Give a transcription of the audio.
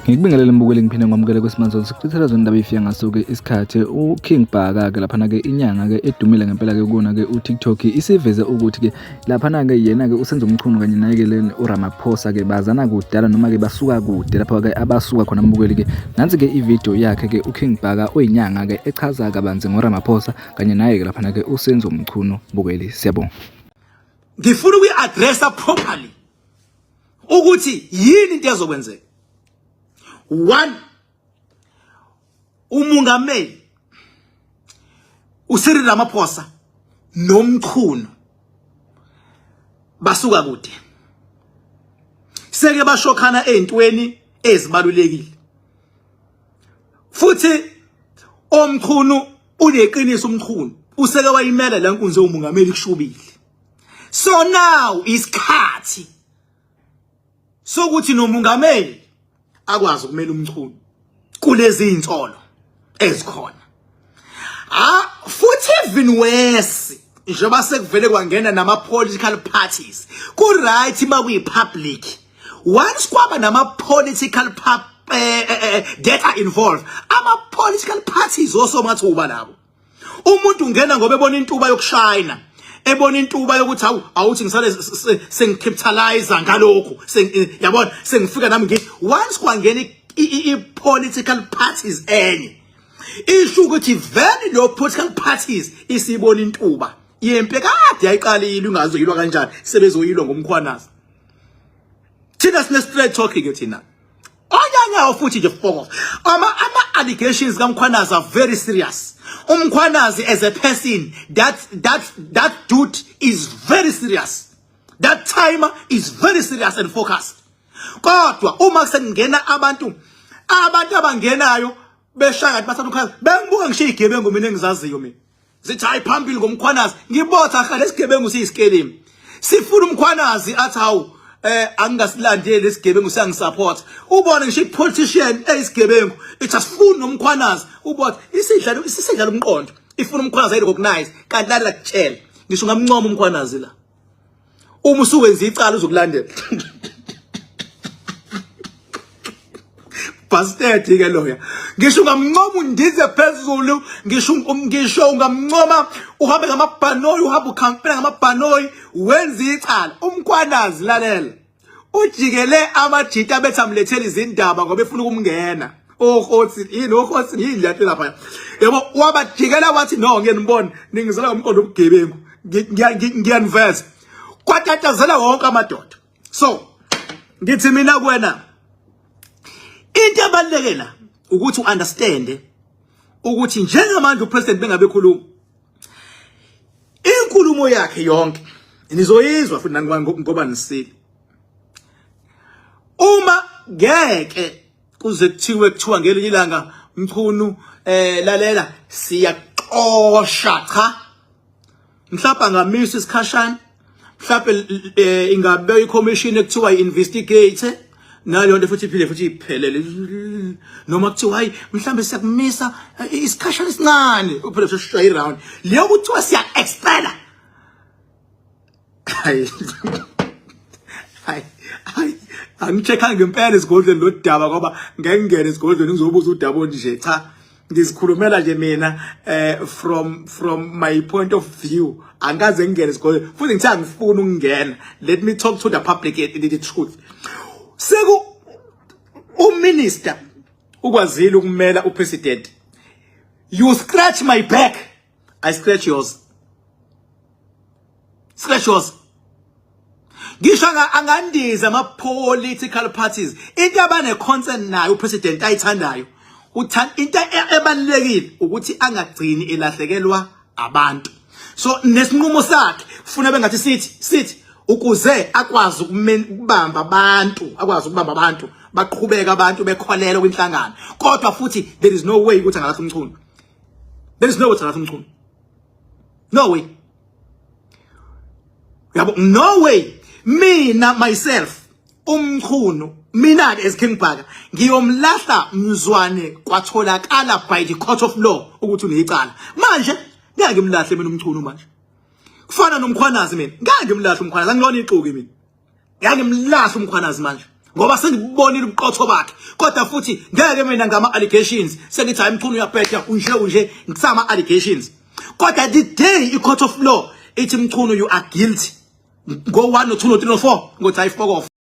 Ngikubingelele mbukeli ngiphinde ngwamukele kwesimanje sikuchithela zona indaba ifika ngaso-ke isikhathi uKing Bhaka-ke laphana-ke inyanga-ke edumile ngempela-ke kuwona-ke uTikTok isiveze ukuthi-ke laphana-ke yena-ke uSenzo Mchunu kanye naye-ke le uRamaphosa-ke bazana kudala noma-ke basuka kude lapho-ke abasuka khona mbukeli-ke nansi-ke ividiyo yakhe-ke uKing Bhaka oyinyanga-ke echaza kabanzi ngoRamaphosa kanye naye-ke laphana-ke uSenzo Mchunu mbukeli siyabonga. Ngifuna ukuyi-addressa properly ukuthi yini into ezokwenzeka. One, umongameli uCyril Ramaphosa noMchunu basuka kude seke bashokhana ezintweni ezibalulekile futhi omchunu uneqiniso umchunu useke wayimela la nkunzi yomongameli kushubile so now isikhathi sokuthi nomongameli akwazi ukumela umchunu kulezi insolo ezikhona ah futhi even worse njengoba sekuvele kwangena nama political parties ku right makuyi public once kwaba nama political eh, eh, eh, that are involved ama political parties osomathuba labo Umuntu ungena ngoba ebona intuba yokushayina ebona intuba yokuthi awu awuthi ngisale sengicapitalize ngalokhu yabona sengifika nami ngithi once kwangena i-political parties enye isho ukuthi vele lo political parties isibona intuba yempi kade yayiqalile ingazoyilwa kanjani sebezoyilwa ngomkhwanazi thina sine straight talking ke thina onyanyawo futhi nje fuck ama ama allegations kaMkhwanazi are very serious uMkhwanazi as a person that that that dude is very serious that timer is very serious and focused kodwa uma sekungena abantu abantu abangenayo beshaya ngathi bathatha umkhwanazi bengibuka ngisho izigebengu mina engizaziyo mina zithi hayi phambili ngomkhwanazi ngibotha hlale isigebengu siyisikelimi sifuna umkhwanazi athi hawu eh angingasilandeli isigebengu siyangisupport ubone ngisho ipolitician eyisigebengu ithi asifuni nomkhwanazi ubotha isidlalo isisidlalo umqondo ifuna umkhwanazi ayirecognize kanti lalela kutshela ngisho ngamncoma umkhwanazi la uma usuwenza icala uzokulandela bastard ke loya ngisho ungamncoma undize phezulu ngisho ngisho ungamncoma uhambe ngamabhanoyi uhambe ukhampela ngamabhanoyi wenza icala umkhwanazi lalela ujikele amajita bethi amlethele izindaba ngoba efuna ukumngena ohothi yini ohothi yini le nto lapha yabo wabajikela wathi no ngeke nibone ningizela ngomqondo obugebengu ngiyaniveza kwatatazela wonke amadoda so ngithi mina kuwena into ebaluleke la ukuthi uunderstand ukuthi njengamanje upresident bengabe khuluma inkulumo yakhe yonke nizoyizwa futhi ngoba nisile uma ngeke kuze kuthiwe kuthiwa ngelinye ilanga mchunu eh lalela siyaxosha cha mhlawumbe angamisa isikhashana mhlawumbe eh, ingabekwa ikhomishini ekuthiwa i-investigate naleyo nto futhi iphinde futhi iphelele noma kuthiwa hayi mhlawumbe siyakumisa eh, isikhashana esincane uphele sesishaya i-round leyo kuthiwa siya-expela hayi hayi hayi angicheckanga ngempela esigodlweni lo daba ngoba ngeke ngingene esigodlweni ngizobuza udaba onje cha ngizikhulumela nje mina eh from from my point of view angikaze ngingene esigodlweni futhi ngithe angifuni ukungena let me talk to the public the, the truth seku uminister ukwazile ukumela upresident you scratch my back i scratch yours scratch yours ngisho angandiza ama political parties into abane concern nayo upresident ayithandayo uthanda into e, ebalulekile ukuthi angagcini elahlekelwa abantu so nesinqumo sakhe kufuna bengathi sithi sithi ukuze akwazi ukubamba abantu akwazi ukubamba abantu baqhubeka abantu bekholelwa kwinhlangano kodwa futhi there is no way ukuthi angalahla umchunu there is no way ukuthi angalahla umchunu no way yabo no way mina myself umchunu Mina ke as King Bhaka ngiyomlahla mzwane kwatholakala by the court of law ukuthi unecala. Manje ngeke ngimlahle mina uMchunu manje. Kufana noMkhwanazi mina. Ngeke ngimlahle uMkhwanazi angilona ixuki mina. Ngeke ngimlahle uMkhwanazi manje ngoba sengibonile ubuqotho bakhe kodwa futhi ngeke mina ngama allegations sengithi hayi Mchunu uyabheda unje unje ngisama allegations kodwa the day i court of law ithi Mchunu you are guilty ngo 1 no 2 no 3 no 4 ngothi hayi fuck off.